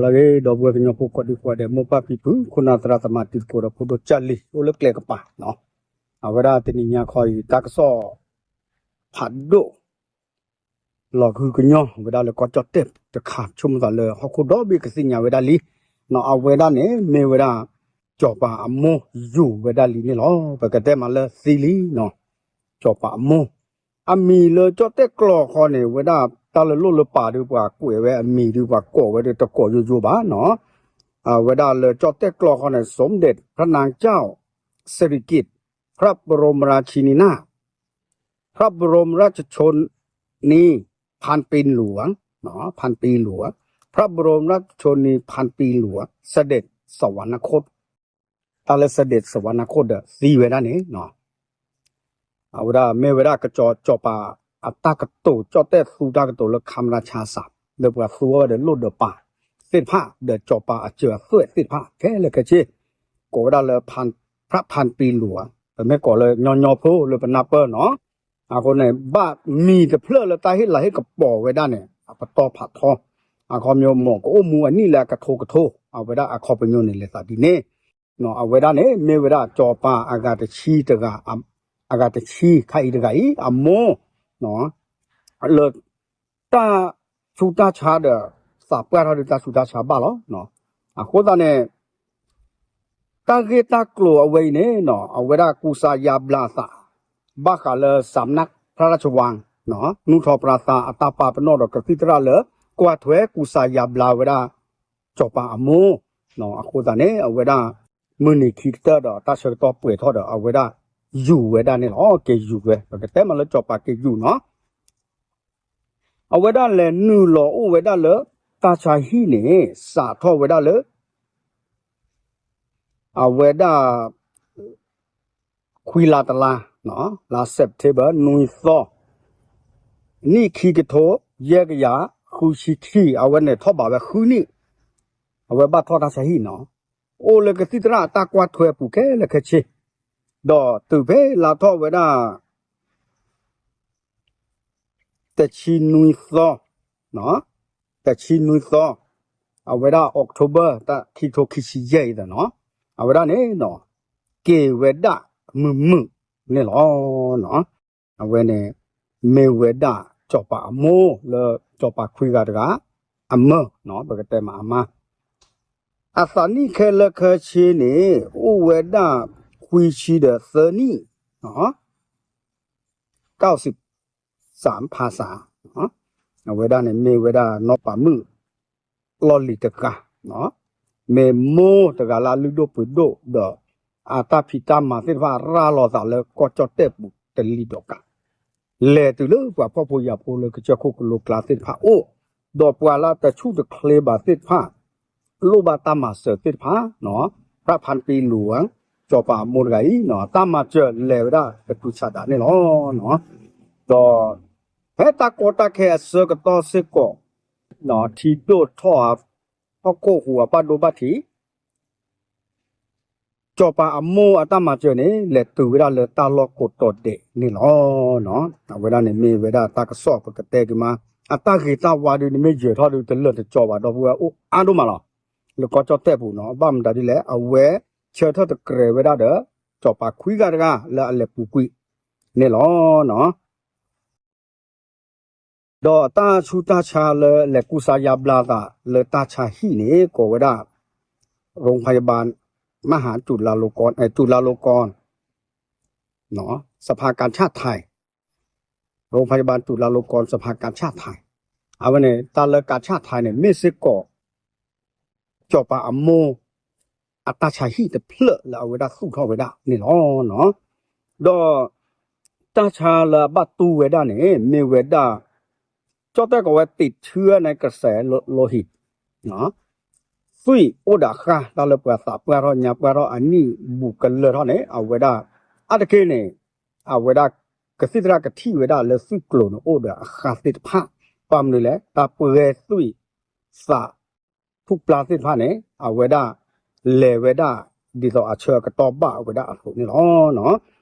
လၢအဂ့ၤ ဒီပုၢ်ဝဲၢ်ကညီဖိကိးဒံကိးဂၤဒဲး မိၢ်ပၢ်ဖံဖု ခိၣ်နၢ်သရၣ်သမါတံၤသကိးဒီးဖိဒိၣ်ကၢ်လံၤ အိၣ်လၢကျဲကပၤနီၤ, အဝဲဒၣ်တနံၤညါခီအံၤ တၢ်ကစီၣ်ဖးဒိၣ် လီၤဂုာ်ကညီဝဲဒၣ်လၢကီၢ်ကၠီၣ်တဲၣ်တခါ ဆိကမိၣ်သးလၢဟီၣ်ခိၣ်ဒီဘ့ၣ်ကသ့ၣ်ညါဝဲဒၣ်လံနီၤ, အဝဲဒၣ်န့ၣ် မ့ၢ်ဝဲဒၣ် စီၤပၤအမိၢ်ယူၤဝဲဒၣ်လံန့ၣ်လီၤ. ပကတဲမးလၢသံလံနီၤ, စီၤပၤအမိၢ် အမံၤလၢကၠီၣ်တဲၣ်ကျိာ်ခီန့ၣ် ဝဲဒၣ်တၢ်လၢလိၣ်လၢပာ်ဒုးပှၤကွဲးဝဲအမံၤဒုး ပှၤကိးဝဲဒၣ်တကိးယိယိဘၣ်နီၤ, အဝဲဒၣ်လၢကၠီၣ်တဲၣ်ကျိာ်ခီန့ၣ် สมเด็จพระนางเจ้าสิริกิติ์ พระบรมราชินีนาถ พระบรมราชชนนีพันปีหลวง พันปีหลวง พระบรมราชชนนีพันปีหลวง เสด็จสวรรคต တၢ်လၢเสด็จสวรรคตဒီးသံဝဲဒၣ်န့ၣ်နီၤ, အဝဲဒၣ်မ့ၢ်ဝဲဒၣ်ကစီၤစီၤပၤအတၢ်ကတိၤ ကၠီၣ်တဲၣ်သူတၢ်ကတိၤလၢ คำราชาศัพท์ လၢပှၤသူဝဲဒီးလိၣ်ဒီးပာ်သ့ၣ်တဖၣ် ဒီးစီၤပၤအစၢၤအသွဲၣ်သ့ၣ်တဖၣ် ခဲလၢာ်ခဲဆ့ ကိးဝဲဒၣ်လၢ พระพันปีหลวง ပမ့ၢ်ကိးလၢညီညီဖိလၢပနၢ်ပၢၢ်နီၤ, အဃိန့ၣ် ဘၣ်မံၤတဖျၢၣ်လၢတၢ်ဟ့ၣ်လၤဟ့ၣ်ကပီၤဝဲဒၣ်န့ၣ် အပတီၢ်ဖးထီ အခီပညီ မ့ၢ်ကအိၣ်မူအနံၣ်လၢအကထိကထိ အဝဲဒၣ်အခီပညီန့ၣ်လဲၤသးဒ်န့ၣ်နီၤ, အဝဲဒၣ်န့ၣ်မ့ၢ်ဝဲဒၣ်စီၤပၤအဂၤတဆံတဂၤ အဂၤတဆံခါအံၤတဂၤအံၤ အမိၢ် လၢ တၢ်ဆူးတၢ်ဆါဒီး သးပှၢ်ထီၣ်ဒုးတၢ်ဆူးတၢ်ဆါဘၣ်လီၤ. အဃိသတးန့ၣ် တၢ်ဂ့ၢ်တၢ်ကျိၤအဝဲအံၤန့ၣ်နီၤ အဝဲဒၣ်ကူစါယါဘျါအသး ဘၣ်ဃးလၢ สำนักพระราชวัง နီၤ နူၢ်ထီၣ်ပြးသးအတၢ်ပာ်ပနီၣ်ဒီးကသံၣ်သရၣ်လၢ ကွၢ်ထွဲကူစါယါဘျါဝဲဒၣ် စီၤပၤအမိၢ်နီၤ, အဃိသတးန့ၣ် အဝဲဒၣ် မုၢ်နံၤခံကတၢၢ်ဒီးတၢ်ဆၢကတီၢ်ပှဲၤထီၣ်ဒီး အဝဲဒၣ်ယူၤဝဲဒၣ်န့ၣ်လီၤ. က့ၤယူၤဝဲ ပကတဲမးလၢစီၤပၤက့ၤယူၤနီၤ အဝဲဒၣ်လဲၤနုာ်လီၤအိၣ်ဝဲဒၣ်လၢ တၢ်ဆါဟံၣ်န့ၣ် စးထီၣ်ဝဲဒၣ်လၢ အဝဲဒၣ် ခွံလါတလါ လါ September နွံသီ နံၣ်ခံကထိ ယဲၢ်ကယၤ ဃုဆံခံ အဝဲန့ၣ်ထီၣ်ဘးဝဲဃုနံၣ် အဝဲဘၣ်ထီၣ်တၢ်ဆါဟံၣ်နီၤ, အိၣ်လၢကသံၣ်သရၣ်အတၢ်ကွၢ်ထွဲပူၤခဲလၢာ်ခဲဆ့ ဒီးတုၤဖဲလါထီၣ်ဝဲဒၣ် တဆံနွံသီ တဆံနွံသီ အဝဲဒၣ် October တၢ်ခံထိခံဆံယဲၢ်အံၤသနီၤ, အဝဲဒၣ်န့ၣ်နီၤ က့ၤဝဲဒၣ်မုာ်မုာ်န့ၣ်လီၤ. အဝဲန့ၣ် မ့ၢ်ဝဲဒၣ်စီၤပၤအမိၢ်လၢစီၤပၤခွံဂၤတဂၤ အမၢနီၤ ပကတဲမးအမါ အသးနံၣ်ခဲလၢာ်ခဲဆ့န့ၣ် အိၣ်ဝဲဒၣ်ခွံဆံဒီးသၢနံၣ် เก้าสิบสามพรรษา အဝဲဒၣ်န့ၣ် မ့ၢ်ဝဲဒၣ်နီၢ်ပၤမုၣ်လီၢ်လံၤတဂၤ, မ့ၢ်မိၢ်တဂၤလၢအလုၢ်ဒိၣ်ပှ့ၤဒိၣ်ဒီး အတၢ်ဖံးတၢ်မၤသ့ၣ်တဖၣ်ရၤလီၤသးလၢကီၢ်ကၠီၣ်တဲၣ်ပူၤတလံၤဒီးကး လဲၤတုၤလၢပှၤဖှီၣ်ဖိယာ်ဖိလၢကစၢၢ်ခိၣ်ကလိကျါသ့ၣ်တဖၣ်အိၣ်, ဒီးပှၤလၢတဆူၣ်တချ့ဘၣ်သ့ၣ်တဖၣ် လိၣ်ဘၣ်တၢ်မၤစၢၤသ့ၣ်တဖၣ်, ဖရၣ်ဖၣ်ပံလူၤဧၢ, စီၤပၤအမိၢ်တဂၤအံၤ တၢ်မၤစၢၤလဲၤဝဲဒၣ်တတုၤဆးဒးန့ၣ်လီၤ. ဒီး ဖဲတၢ်ကီတၢ်ခဲအဆၢကတီၢ်စ့ၢ်ကီး ထံဒိၣ်ထီၣ်ဧါ, ဟီၣ်ခိၣ်ဟူးဧါ ဘၣ်ဒိဘၣ်ထံး စီၤပၤအမိၢ်အတၢ်မၤစၢၤန့ၣ် လဲၤတုၤဝဲဒၣ်လၢတၢ်လီၢ်ကိးတီၤဒဲးန့ၣ်လီၤ. အဝဲဒၣ်န့ၣ်မ့ၢ်ဝဲဒၣ်တၢ်ကစီၣ်ပကတဲက့ၤမး, အတၢ်ဂ့ၤတၢ်ဝါဒုးန့ၣ်မ့ၢ်ယၢၤထီၣ်ဒုးတလၢာ်တကၠီဘၣ် ဒီပုၢ်ဝဲၢ်အိၣ်အါဒိၣ်မးလီၤ. လၢကီၢ်ကၠီၣ်တဲၣ်ပူၤနီၤ ဘၣ်မတၤဒ်လဲၣ် အဝဲဆၢထၢၣ်တကြဲးဝဲဒၣ်ဒီး စီၤပၤခွံဂၤတဂၤလၢအလဲၤပူၤကွံာ်န့ၣ်လီၤ. ဒီးတၢ်ဆူးတၢ်ဆါလၢလဲၤကူစါယါဘျါသးလၢတၢ်ဆါဟံၣ်န့ၣ် ကိးဝဲဒၣ် โรงพยาบาลมหาจุฬาลงกรณ์ เอ่อ จุฬาลงกรณ์ สภากาชาดไทย โรงพยาบาลจุฬาลงกรณ์ สภากาชาดไทย အဝဲန့ၣ် တၢ်လၢကၠၣ်ထၣ်န့ၣ် မ့ၢ်စ့ၢ်ကီး စီၤပၤအမိၢ် အတၢ်ဆါဟံၣ်တဖျၢၣ်လၢအဝဲဒၣ်သူၣ်ထီၣ်ဝဲဒၣ်န့ၣ်လီၤ. ဒီး တၢ်ဆါလၢအဘၣ်တူၢ်ဝဲဒၣ်န့ၣ် မ့ၢ်ဝဲဒၣ် ကၠီၣ်တဲၣ်ကိးဝဲ ติดเชื้อในกระแสโลหิต သွံၣ်အိၣ်ဒီးအဃၢ် တၢ်လၢပှၤသးပှၢ်ထီၣ်ညါပှၢ်ထီၣ်အနံၣ်ဘူးကလၢာ်ထီၣ်န့ၣ် အဝဲဒၣ် အါတက့ၢ်န့ၣ် အဝဲဒၣ် ကသံၣ်သရၣ်ကထံၣ်ဝဲဒၣ်လၢသွံၣ်ကျိၤန့ၣ်အိၣ်ဒီးအဃၢ်သ့ၣ်တဖၣ် ဘၣ်မနုၤလဲၣ် တၢ်ပှဲၤသွံၣ်သး ဖုၣ်ပျါသ့ၣ်တဖၣ်န့ၣ် အဝဲဒၣ် လဲၤဝဲဒၣ် ဒ်သိးအဆၢအကတီၢ်ဘၣ်ဝဲဒၣ်အသိးန့ၣ်လီၤ.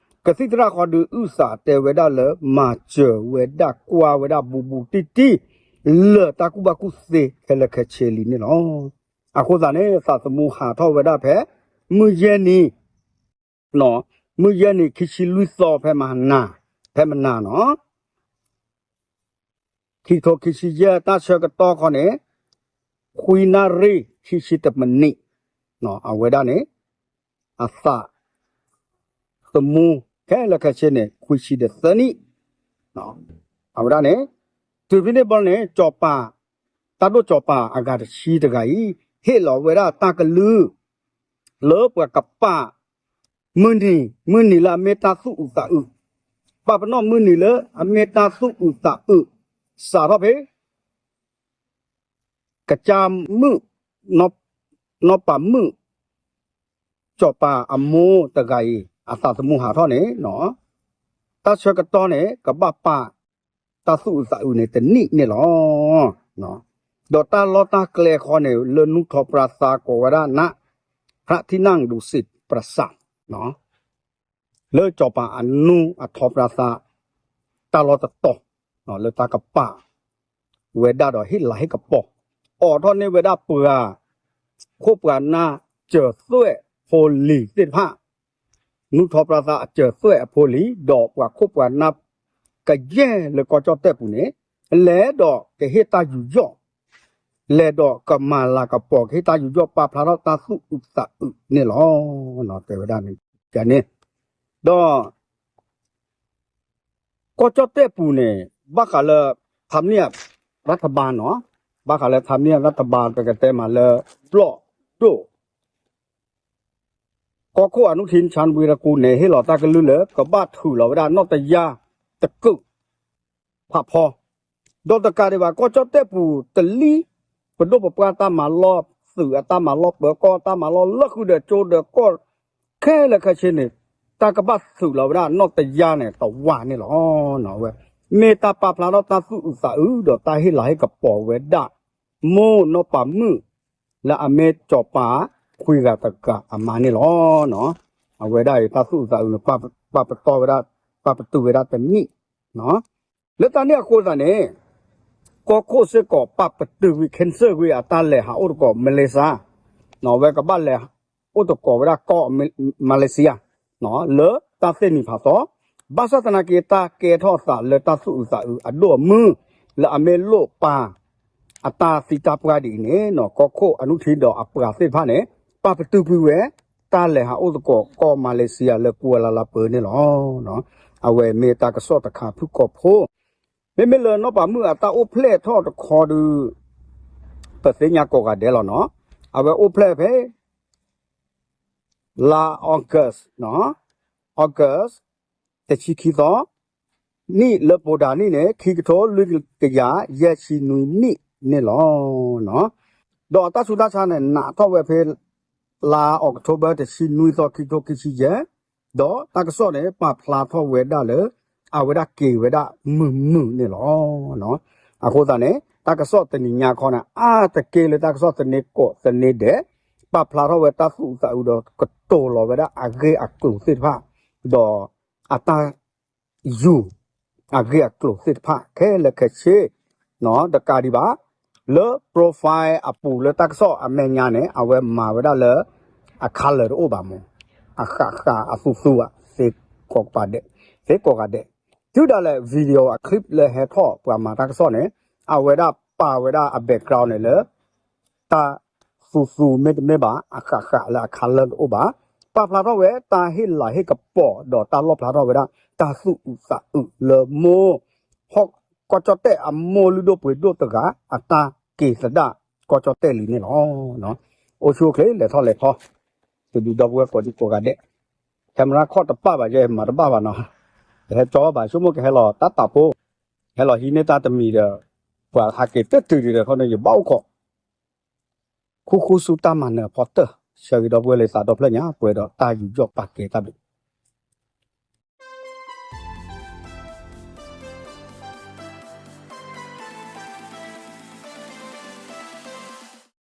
ကသံၣ်သရၣ်ဃီဒုးအုၣ်သးတဲဝဲဒၣ်လၢ မၤစၢၤဝဲဒၣ်ကွၢ်ဝဲဒၣ်ဘူးဘူးတံၢ်တံၢ် လၢာ်တၢ်ကူၣ်ဘၣ်ကူၣ်သ့ခဲလၢာ်ခဲဆ့လံန့ၣ်လီၤ. အဃိသတးန့ၣ် သးသမူဟးထီၣ်ဝဲဒၣ်ဖဲ မုၢ်ယဲၢ်နံၤ မုၢ်ယဲၢ်နံၤ ခံဆံလွံၢ်သီ ဖဲမနၤ, ဖဲမနၤနီၤ ခံကထိခံဆံယဲၢ် တၢ်ဆၢကတီၢ်ခီန့ၣ် ခွံနၣ်ရံၣ် ခံဆံတမံးနံး, အဝဲဒၣ်န့ၣ် အသးသမူ ခဲလၢာ်ခဲဆ့န့ၣ် ခွံဆံဒီးသၢနံၣ်, အဝဲဒၣ်န့ၣ် တုၤဖဲန့ၣ်ဘျီန့ၣ် စီၤပၤ တၢ်ဒိၣ်စီၤပၤအဂၤတဆံတဂၤအံၤ ဟ့ၣ်လီၤဝဲဒၣ်တၢ်ကလုၢ် လၢပှၤကပာ် မုၢ်နံၤ, မုၢ်နံၤလၢအမ့ၢ်တၢ်သူၣ်အုးသးအုး, ပာ်ပနီၣ်မုၢ်နံၤလၢအမ့ၢ်တၢ်သူၣ်အုးသးအုး, စးထီၣ်ဖဲ ကစၢ်မုၣ် နီၢ်ပၤမုၣ် စီၤပၤအမိၢ်တဂၤအံၤ အသးသမူဟးထီၣ်န့ၣ် တၢ်ဆၢကတီၢ်န့ၣ် ကဘၣ်ပာ်တၢ်သူၣ်အုးသးအုးန့ၣ်တနံၣ်န့ၣ်လီၤ. ဒီးတၢ်လီၢ်တၢ်ကျဲဃီန့ၣ် လၢနူၢ်ထီပြါသါကိးဝဲဒၣ်န พระที่นั่งดุสิตปราสาท လၢစီၤပၤအနူၢ်အထီပြါသါ တၢ်လီၢ်တတီၤ လၢတၢ်ကပာ်ဝဲဒၣ်ဒီးဟ့ၣ်လၤဟ့ၣ်ကပီၤ အိးထီၣ်န့ၢ်ဝဲဒၣ်ပှၤ ခိၣ်ပှၤနၢ်စၢၤသွဲၣ်ဖိလံၤသ့ၣ်တဖၣ် နူၢ်ထီပြါသါအစၢၤသွဲၣ်အဖိလံၤ ဒီးပှၤခိၣ်ပှၤနၢ်ကယဲၢ်လၢကီၢ်ကၠီၣ်တဲၣ်ပူၤန့ၣ် လဲၤဒီးကဟ့ၣ်တၢ်ယူးယီၣ် လဲၤဒီးကမၤလၤကပီၤကဟ့ၣ်တၢ်ယူးယီၣ်ပာ်ဖျါထီၣ်တၢ်သူၣ်အုးသးအုးန့ၣ်လီၤ. တဲဝဲဒၣ်န့ၣ် ဒီး ကီၢ်ကၠီၣ်တဲၣ်ပူၤန့ၣ် ဘၣ်ဃးလၢ ထါမံၣ်ရထဘါနီၤ, ဘၣ်ဃးလၢထါမံၣ်ရထဘါ ပကတဲမးလၢ ဘျီၣ်ဒိၣ် ကီၢ်ခိၣ်အနုထံၣ် ဆၣ်ဝံရကူၣ်န့ၣ် ဟ့ၣ်လီၤတၢ်ကလုၢ်လၢ ကဘၣ်ထုးလီၤဝဲဒၣ်နီၣ်တယၢ်တကုာ် ဖးဖီ ဒီးတကးဒံးဘၣ် ကီၢ်ကၠီၣ်တဲၣ်ပူၤတလံၤ ပဒိၣ်ပပှၢ်တၢ်မၤလီၢ် သုးအတၢ်မၤလီၢ် ပၢၤကီၢ်တၢ်မၤလီၢ် လၢဃုာ်ဒီးကၠိဒီးကီၢ် ခဲလၢာ်ခဲဆ့န့ၣ် တၢ်ကဘၣ်သုးလီၤဝဲဒၣ်နီၣ်တယၢ်န့ၣ် တဝးန့ၣ်လီၤ. အဝဲ မ့ၢ်တၢ်ပာ်ဖျါထီၣ်တၢ်သူၣ်အုးသးအုး ဒီးတၢ်ဟ့ၣ်လၤဟ့ၣ်ကပီၤဝဲဒၣ် မိၢ်နီၢ်ပၤမုၣ် လၢအမ့ၢ်စီၤပၤခွံဂၤတဂၤအမါန့ၣ်လီၤ. အဝဲဒၣ်အံၤ တၢ်သူၣ်အုးသးအုးန့ၣ် ပာ်ပတီၢ်ဝဲဒၣ် ပာ်ပတုာ်ဝဲဒၣ်တနံၣ် လၢတၢ်န့ၣ်အဃိသတးန့ၣ် ကီၢ်ခိၣ်စ့ၢ်ကီး ပာ်ပတုာ်ကွံာ် cancel ကွံာ် အတၢ်လဲၤဟးအိၣ်သကိး Malaysia ဝဲကဘၣ်လဲၤအိၣ်သကိးဝဲဒၣ်ကီၢ် Malaysia လၢတၢ်သ့ၣ်နံၤဖးသီ ဘၣ်ဆၣ်သနာ်က့ တၢ်ကဲထီၣ်သးလၢတၢ်သူၣ်အုးသးအုးအဒိၣ်အမုၢ် လၢအမ့ၢ်လိၣ်ပၤ အတၢ်သံတၢ်ပှၢ်ဒ်အံၤန့ၣ် ကီၢ်ခိၣ်အနုထံၣ်ဒီးအပှၤသ့ၣ်တဖၣ်န့ၣ် ပာ်ပတုာ်ကွံာ်ဝဲ တၢ်လဲၤဟးအိၣ်သကိးကီၢ် Malaysia လၢကူဝဲလါလါပၢၤန့ၣ်လီၤ. အဝဲမ့ၢ်တၢ်ကစီၣ်တခါဖုၣ်ကိာ်ဖိ မ့မ့ၢ်လၢနီၢ်ပၤမုၣ်အတၢ်အိၣ်ဖျဲၣ်ထီၣ်တခီဒုး ပသ့ၣ်ညါကိးဂၤဒဲးလီၤနီၤ. အဝဲအိၣ်ဖျဲၣ်ဖဲ လါ August, August တဆံခံသီ နံၣ်လၢပှဲၤဒၣ်နံၣ်န့ၣ် ခံကထိလွံၢ်ကယၤယဲၢ်ဆံနွံနံၣ်န့ၣ်လီၤ. ဒီးအတၢ်ဆူးတၢ်ဆါန့ၣ် နးထီၣ်ဝဲဖဲ လါ October တဆံနွံသီ ခံကထိခံဆံယဲၢ် ဒီးတၢ်ကစီၣ်န့ၣ် ပာ်ဖျါထီၣ်ဝဲဒၣ်လၢ အဝဲဒၣ်က့ၤဝဲဒၣ်မုာ်မုာ်န့ၣ်လီၤ. အဃိသတးန့ၣ် တၢ်ကစီၣ်တနံၤညါခီန့ၣ် အါတက့ၢ်လၢတၢ်ကစီၣ်သန့ကိးသန့ဒဲး ပာ်ဖျါထီၣ်ဝဲတၢ်သူၣ်အုးသးအုးဒီးကတိၤလီၤဝဲဒၣ်အဂ့ၢ်အကျိၤသ့ၣ်တဖၣ် ဒီးအတၢ် ယူၤ အဂ့ၢ်အကျိၤသ့ၣ်တဖၣ်ခဲလၢာ်ခဲဆ့ တကးဒံးဘၣ် လၢ profile အပူၤလၢတၢ်ကစီၣ်အမဲာ်ညါန့ၣ် အဝဲမၤဝဲဒၣ်လၢ အ color တအိၣ်ဘၣ်မး အဃးဃးအသူသူဘၣ် သ့ကိးဂၤဒဲး သ့ကိးဂၤဒဲး တုၤဒၣ်လဲာ် video အ clip လၢဟဲထီၣ်ပှၤမၤတၢ်ကစီၣ်န့ၣ် အဝဲဒၣ်ပာ်ဝဲဒၣ်အ background န့ၣ်လၢ တၢ်သူသူမ့တမ့ၢ်ဘၣ် အဃးဃးလၢအ color တအိၣ်ဘၣ် ပာ်ဖျါထီၣ်ဝဲတၢ်ဟ့ၣ်လၤဟ့ၣ်ကပီၤ ဒီးတၢ်လီၣ်ဖျါထီၣ်ဝဲဒၣ် တၢ်သူၣ်အုးသးအုးလၢမိၢ် ဟီၣ်ကီၢ်ကၠီၣ်တဲၣ်အမိၢ်လုၢ်ဒိၣ်ပှ့ၤဒိၣ်တဂၤ အတၢ်က့ၤသဒၣ်ကီၢ်ကၠီၣ်တဲၣ်လံန့ၣ်လီၤ. အိၣ်ဆူၣ်အိၣ်ချ့ လဲၤထီၣ်လဲၤထီ တဒုဒီပုၢ်ဝဲၢ်ကိးဒံကိးဂၤဒဲး camera ခီၣ်တပၣ်ဘၣ် ယဲမၤတဘၣ်ဘၣ်နီၤ ကဟဲကၠီဘၣ် ဆိကမိၣ်ကဟဲလီၤတၢ်တးဖိ ဟဲလီၤဟံးန့ၢ်တၢ်တမံၤဒီး ပှၤဟးက့ၤတတုၤဒံးဒီးခီန့ၣ် ယဘၣ်အိၣ်ခိး ခူခူဆူတၢ်မၤနၢၤအဖီတၢၢ် ဆၢဂ့ၤဒီပုၢ်ဝဲၢ်လၢသးဒီဖျၢၣ်ညါ ပှဲၤဒီးတၢ်ယူးယီၣ်ပာ်ကဲတၢ်ဘျုး